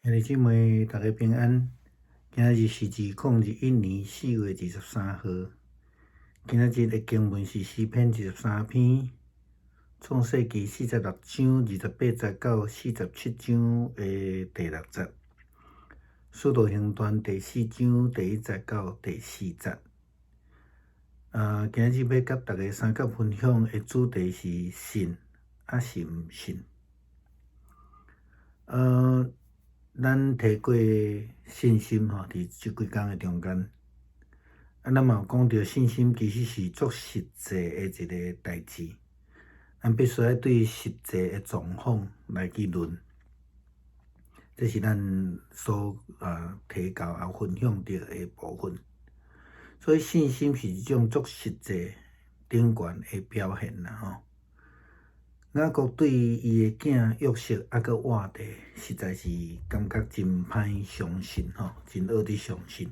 兄弟姊妹，大家平安。今仔日是2021年4月23號。今仔日的經文是詩篇23篇，創世記46章28節到47章的第六節，使徒行傳第四章第一節到第四節。啊，今仔日欲佮大家相佮分享的主題是信抑是毋信？咱提過信心吼，佇這幾工的中間，啊，咱嘛有講著信心其實是足實際的一个代誌，咱必須愛對實際的狀況來去論，這是咱所提到啊分享著的部分。所以信心是一種足實際頂懸的表現啦吼。雅各對伊的囝約瑟猶閣活著，實在是感覺真歹相信吼，真僫得相信。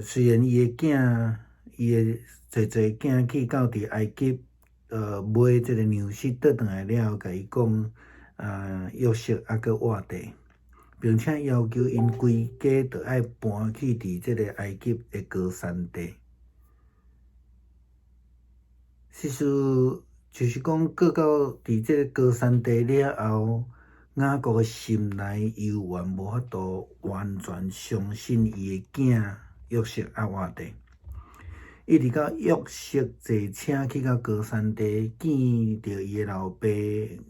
雖然伊的囝，伊的濟濟囝去到佇埃及，買這个糧食倒轉來了後，共伊講，啊，約瑟猶閣活著，並且要求𪜶規家著愛搬去佇這个埃及的歌珊地。事實就是講，過到佇這个歌珊地了後，雅各的心內猶原無法度完全相信伊的囝約瑟猶活著。一直到約瑟坐車去到歌珊地，見著伊的老爸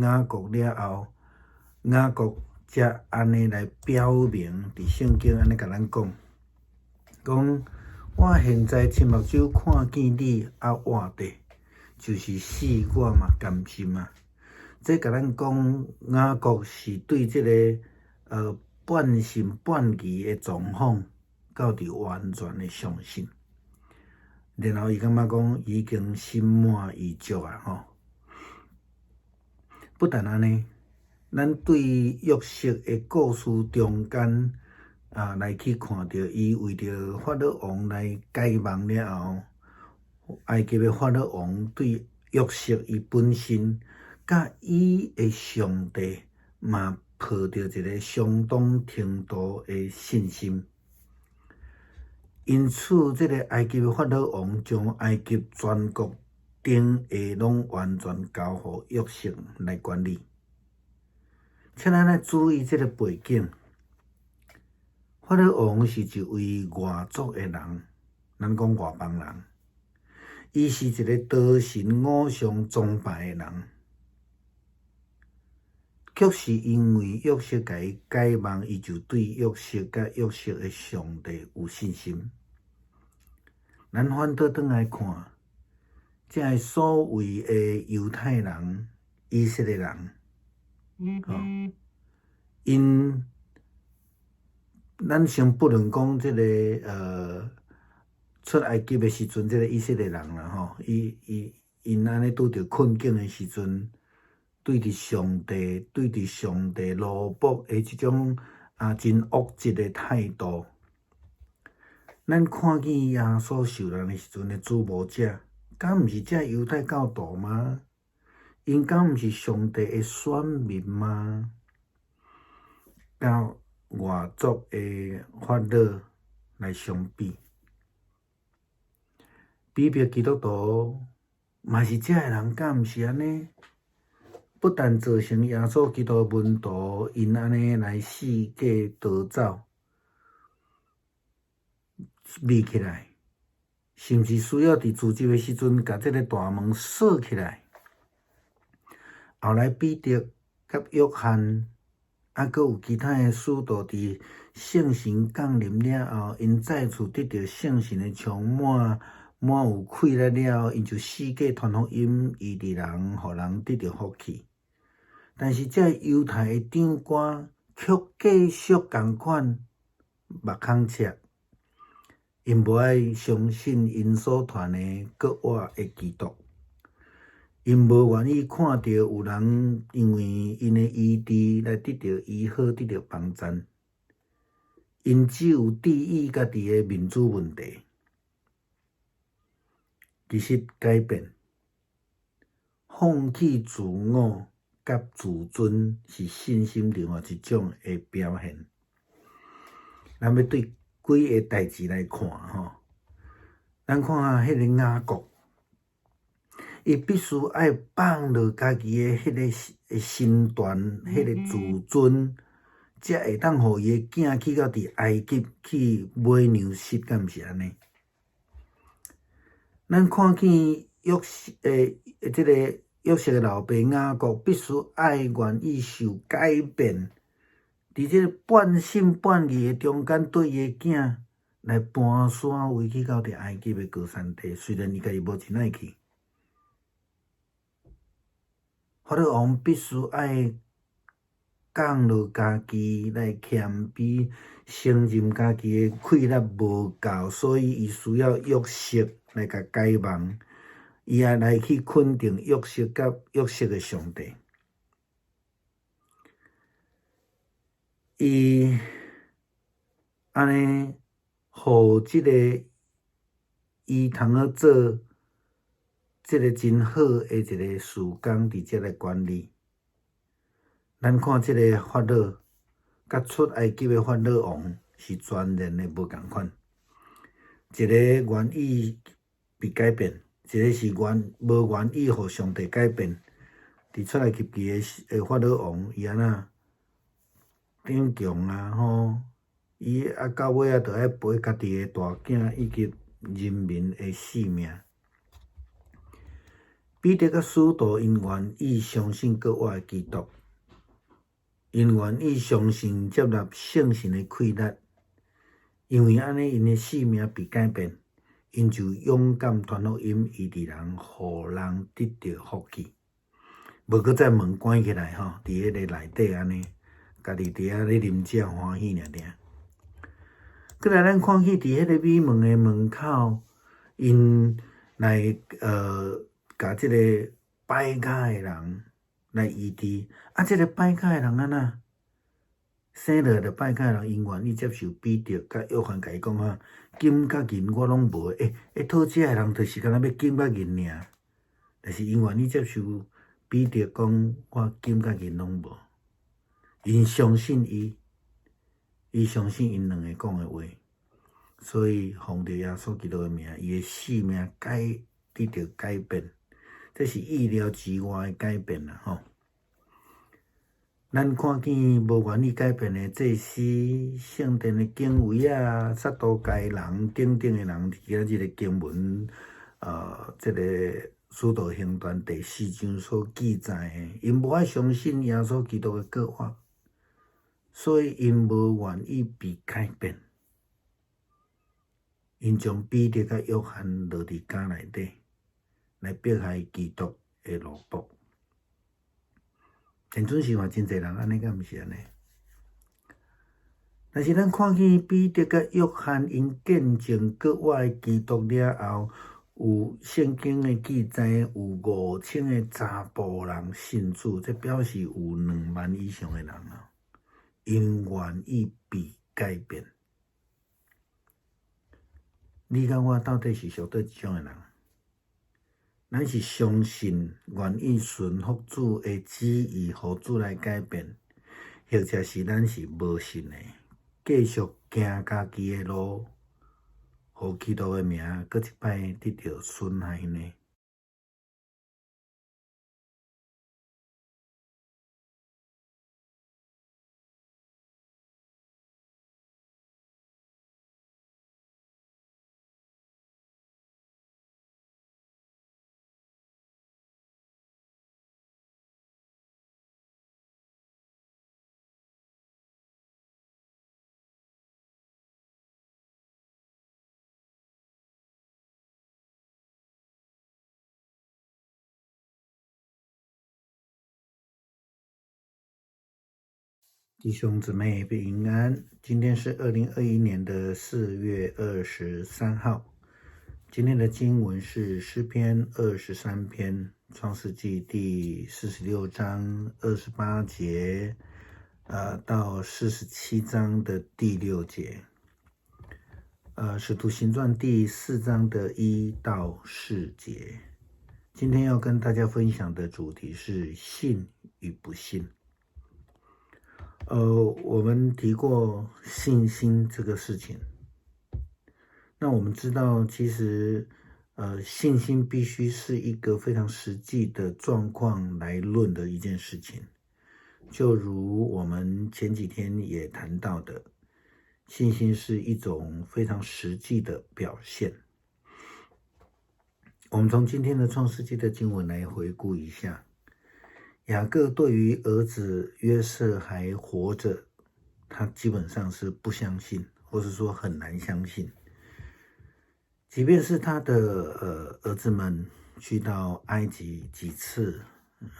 雅各了後，雅各才按呢來表明，佇聖經按呢共咱講，講我現在親目睭看見你猶活著，就是死我嘛甘心啊！這共咱講，雅各是對這个半信半疑的狀況，到佇完全的相信。然後伊感覺講已經心滿意足啊！吼，不但按呢，咱對約瑟的故事中間啊，來去看著伊為著法老王來解夢了後，埃及的法老王對約瑟伊本身，佮伊的上帝嘛抱著一个相當程度的信心。因此，這个埃及的法老王將埃及全國頂下攏完全交予約瑟來管理。請咱來注意這个背景。法老王是一位外族的人，咱講外邦人。伊是一个多神偶像崇拜的人，卻是因為約瑟共伊解夢，伊就對約瑟佮約瑟的上帝有信心。咱反倒轉來看，這个所謂的猶太人、以色列人，吼，𪜶咱先不論講這个出埃及的時陣，這个以色列人啦，吼，伊伊𪜶按呢拄著困境的時陣，對著上帝奴僕的這種啊真惡質的態度，咱看見耶穌受難的時陣的主謀者，敢毋是這猶太教徒嗎？𪜶敢毋是上帝的選民嗎？佮外族的法老來相比，比別基督徒嘛是這个人，敢毋是按呢？不但造成耶穌基督門徒𪜶按呢來四界逃走，避起來，甚至需要佇自盡的時陣，共這个大門鎖起來。後來彼得佮約翰，猶閣有其他的使徒，佇聖神降臨了後，𪜶再次得著聖神的充滿，滿有氣力了後，𪜶就四界傳福音，醫治人，予人得著福氣。但是這猶太的長官卻繼續仝款目空赤，𪜶無愛相信𪜶所傳的閣活的基督，𪜶無願意看著有人因為𪜶的醫治來得著醫好、得著幫贊。𪜶只有注意家己的面子問題。其實改變，放棄自我。佮自尊是信心另外一種的表現。咱欲對幾个代誌來看吼，咱看下彼个雅各，伊必須愛放落家己的彼个身段、彼个自尊，才會當予伊的囝去到佇埃及去買糧食，敢毋是按呢？咱看見約瑟這个約瑟的老爸雅各，必須愛願意受改變，佇這个半信半疑的中間，對伊的囝來搬山位去到佇埃及的高山地，雖然伊家己無真愛去。法老王必須愛降落家己來謙卑，承認家己的氣力無夠，所以伊需要約瑟來共解夢，伊也來去肯定約瑟佮約瑟的上帝。伊按呢，予這个伊通好做這个真好的一个事工，佇遮來管理。咱看這个法老，佮出埃及的法老王是全然的無仝款。一个願意被改變，一个是無願意予上帝改變。佇出埃及記的法老王，伊按怎逞強啊吼！伊啊到尾啊，著愛賠家己的大囝以及人民的性命。彼得佮使徒𪜶願意相信閣活的基督，𪜶願意相信接納聖神的氣力，因為按呢𪜶的性命被改變，𪜶就勇敢傳福音，醫治人，予人得著福氣。無閣再門關起來吼，佇彼个內底按呢，家己佇遐咧啉食歡喜爾爾。閣來咱看見佇彼个美門的門口，𪜶來共這个跛跤的人來醫治，啊，這个跛跤的人按怎？生落來就跛跤的人，𪜶願意接受彼得佮約翰共伊講哈，金佮銀我攏無，討食的人就是敢若欲金佮銀爾，但是𪜶願意接受彼得講，我金佮銀攏無，𪜶相信伊，伊相信𪜶兩个講的話，所以奉著耶穌基督的名，伊的性命得著改變。這是意料之外的改變啦，吼！咱看見無願意改變的祭司、聖殿的警衛啊、撒都該人等等的人，佇今仔日的經文，這个使徒行傳第四章所記載的，𪜶無愛相信耶穌基督的復活，所以𪜶無願意被改變，𪜶將彼得佮約翰落佇監內底。來迫害基督的奴僕，現陣時嘛真濟人按呢，敢毋是按呢？但是咱看見彼得佮約翰𪜶見證閣活的基督了後，有聖經的記載，有5000个查埔人信主，這表示有2萬以上的人啊，𪜶願意被改變。你佮我到底是屬佗一種的人？咱是相信、願意順服主的旨意，予主來改變，或者是咱是無信的，繼續行家己的路，予基督的名閣一擺得著損害呢？弟兄姊妹平安，今天是2021年的4月23號。今天的經文是詩篇23篇，創世紀第46章28節，到47章的第6節，使徒行傳第4章的1到4節。今天要跟大家分享的主题是信与不信。我們提過信心這個事情。那我們知道，其實，信心必須是一個非常實際的狀況來論的一件事情。就如我們前幾天也談到的，信心是一種非常實際的表現。我們從今天的創世紀的經文來回顧一下，雅各對於兒子約瑟還活着，他基本上是不相信，或是說很難相信。即便是他的兒子們去到埃及幾次，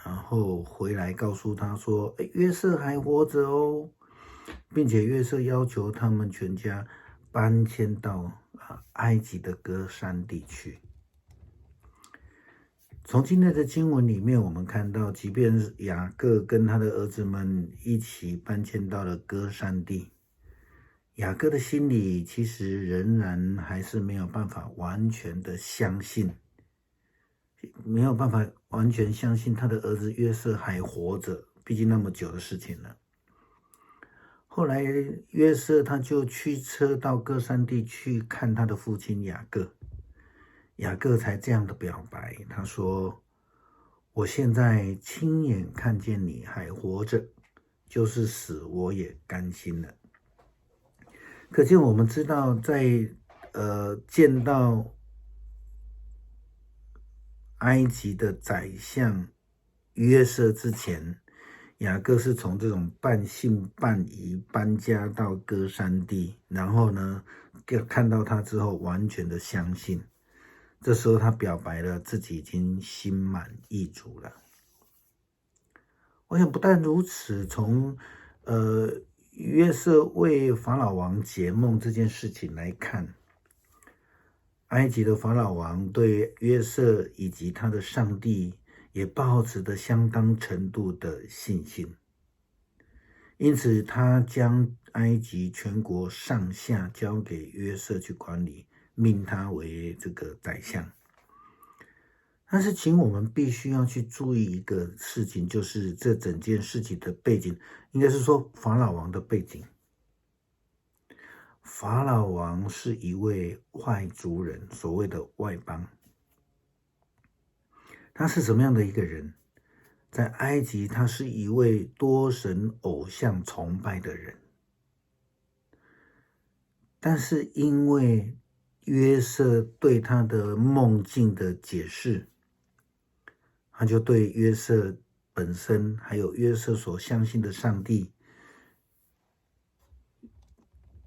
然後回來告訴他說：“欸，約瑟還活着哦，並且約瑟要求他們全家搬遷到埃及的歌珊地去。”從今天的經文裡面，我們看到，即便是雅各跟他的兒子們一起搬遷到了歌珊地，雅各的心裡其實仍然還是沒有辦法完全的相信，沒有辦法完全相信他的兒子約瑟還活着，畢竟那麼久的事情了。後來約瑟他就驅車到歌珊地去看他的父親雅各。雅各才這樣的表白，他說：“我現在親眼看見你還活着，就是死我也甘心了。”可見我們知道在，在見到埃及的宰相約瑟之前，雅各是從這種半信半疑搬家到歌珊地，然後呢，看到他之後，完全的相信。這時候，他表白了自己已經心滿意足了。我想，不但如此，從約瑟為法老王解夢這件事情來看，埃及的法老王對約瑟以及他的上帝也抱持著相當程度的信心，因此他將埃及全國上下交給約瑟去管理。命他為這個宰相，但是，請我們必須要去注意一個事情，就是這整件事情的背景，應該是說法老王的背景。法老王是一位外族人，所謂的外邦。他是什麼樣的一個人？在埃及，他是一位多神偶像崇拜的人，但是因為約瑟對他的夢境的解釋，他就對約瑟本身，還有約瑟所相信的上帝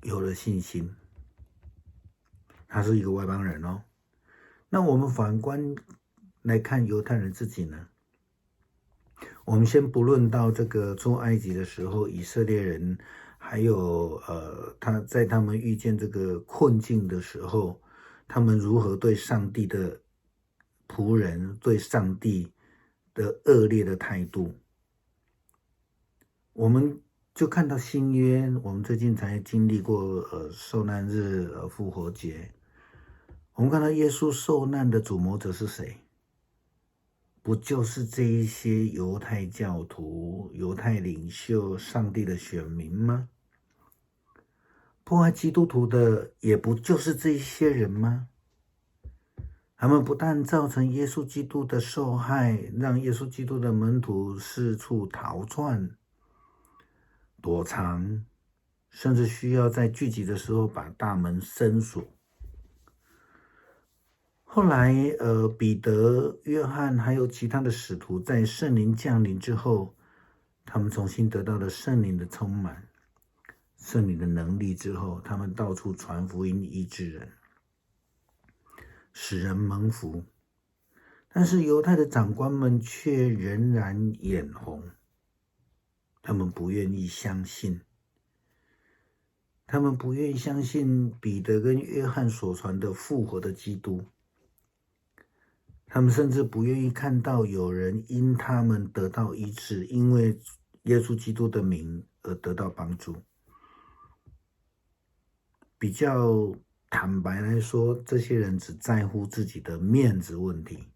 有了信心。他是一個外邦人哦。那我們反觀來看猶太人自己呢？我們先不論到這個出埃及的時候，以色列人。還有，他在他們遇見這個困境的時候，他們如何對上帝的僕人、對上帝的惡劣的態度，我們就看到新約。我們最近才經歷過受難日、復活節，我們看到耶穌受難的主謀者是誰？不就是這一些猶太教徒、猶太領袖、上帝的選民嗎？迫害基督徒的也不就是這些人嗎？他們不但造成耶穌基督的受害，讓耶穌基督的門徒四處逃竄、躲藏，甚至需要在聚集的時候把大門深鎖。後來，彼得、約翰還有其他的使徒，在聖靈降臨之後，他們重新得到了聖靈的充滿、聖靈的能力之後，他們到處傳福音、醫治人，使人蒙福。但是猶太的長官們卻仍然眼紅，他們不願意相信，他們不願意相信彼得跟約翰所傳的復活的基督。他們甚至不願意看到有人因他們得到醫治，因為耶穌基督的名而得到幫助。比較坦白來說，這些人只在乎自己的面子問題。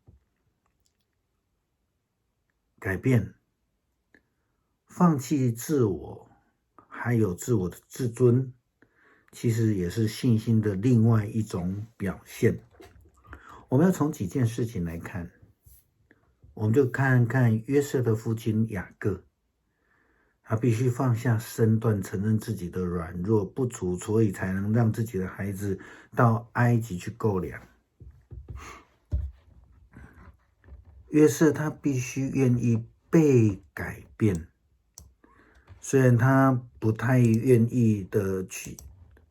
改變，放棄自我，還有自我的自尊，其實也是信心的另外一種表現。我們要從幾件事情來看，我們就看看約瑟的父親雅各，他必須放下身段，承認自己的軟弱不足，所以才能讓自己的孩子到埃及去購糧。約瑟他必須願意被改變，雖然他不太願意的去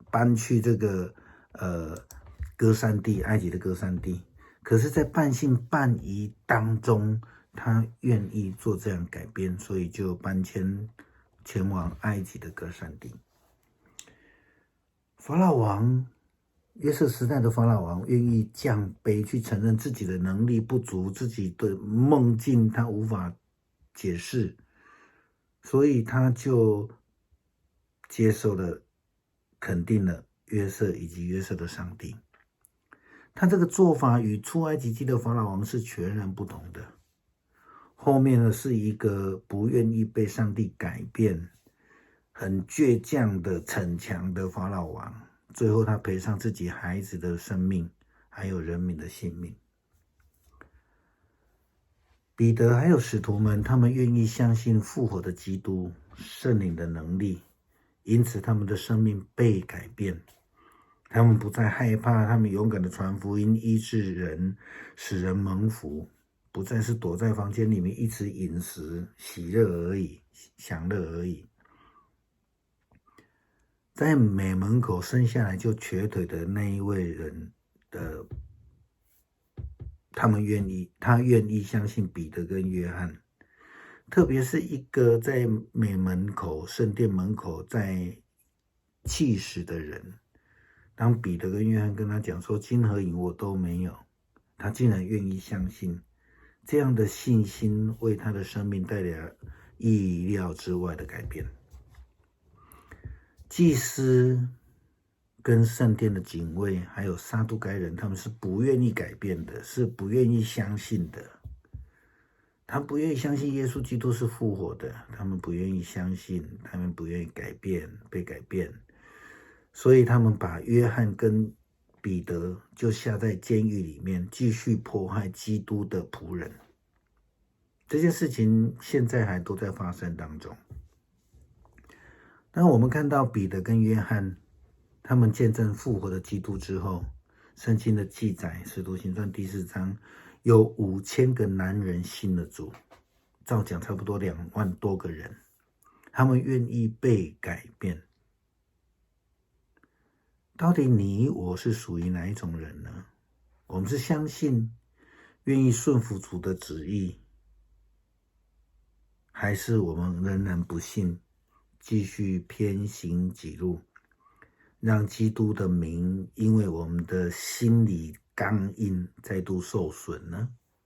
搬去這個歌珊地，埃及的歌珊地，可是，在半信半疑當中，他願意做這樣改變，所以就搬遷前往埃及的歌珊地。法老王，約瑟時代的法老王願意降卑，去承認自己的能力不足，自己的夢境他無法解釋，所以他就接受了、肯定了約瑟以及約瑟的上帝。他這個做法與出埃及記的法老王是全然不同的。後面呢，是一個不願意被上帝改變、很倔強的逞強的法老王。最後他賠上自己孩子的生命，還有人民的性命。彼得還有使徒們，他們願意相信復活的基督、聖靈的能力，因此他們的生命被改變。他們不再害怕，他們勇敢的傳福音、醫治人，使人蒙福，不再是躲在房間裡面一直飲食、喜樂而已、享樂而已。在美門口生下來就瘸腿的那一位人的，他們願意，他願意相信彼得跟約翰，特別是一個在美門口聖殿門口在乞食的人。當彼得跟約翰跟他講說金和銀我都沒有，他竟然願意相信，這樣的信心為他的生命帶來意料之外的改變。祭司跟聖殿的警衛，還有撒都該人，他們是不願意改變的，是不願意相信的。他們不願意相信耶穌基督是復活的，他們不願意相信，他們不願意改變，被改變。所以他們把約翰跟彼得就下在監獄裡面，繼續迫害基督的僕人。這件事情現在還都在發生當中。當我們看到彼得跟約翰他們見證復活的基督之後，聖經的記載，《使徒行傳》第四章，有5000個男人信了主，照講差不多2萬多個人，他們願意被改變。到底你我是屬於哪一種人呢？我們是相信、願意順服主的旨意，還是我們仍然不信，繼續偏行己路，讓基督的名因為我們的心裡剛硬再度受損呢？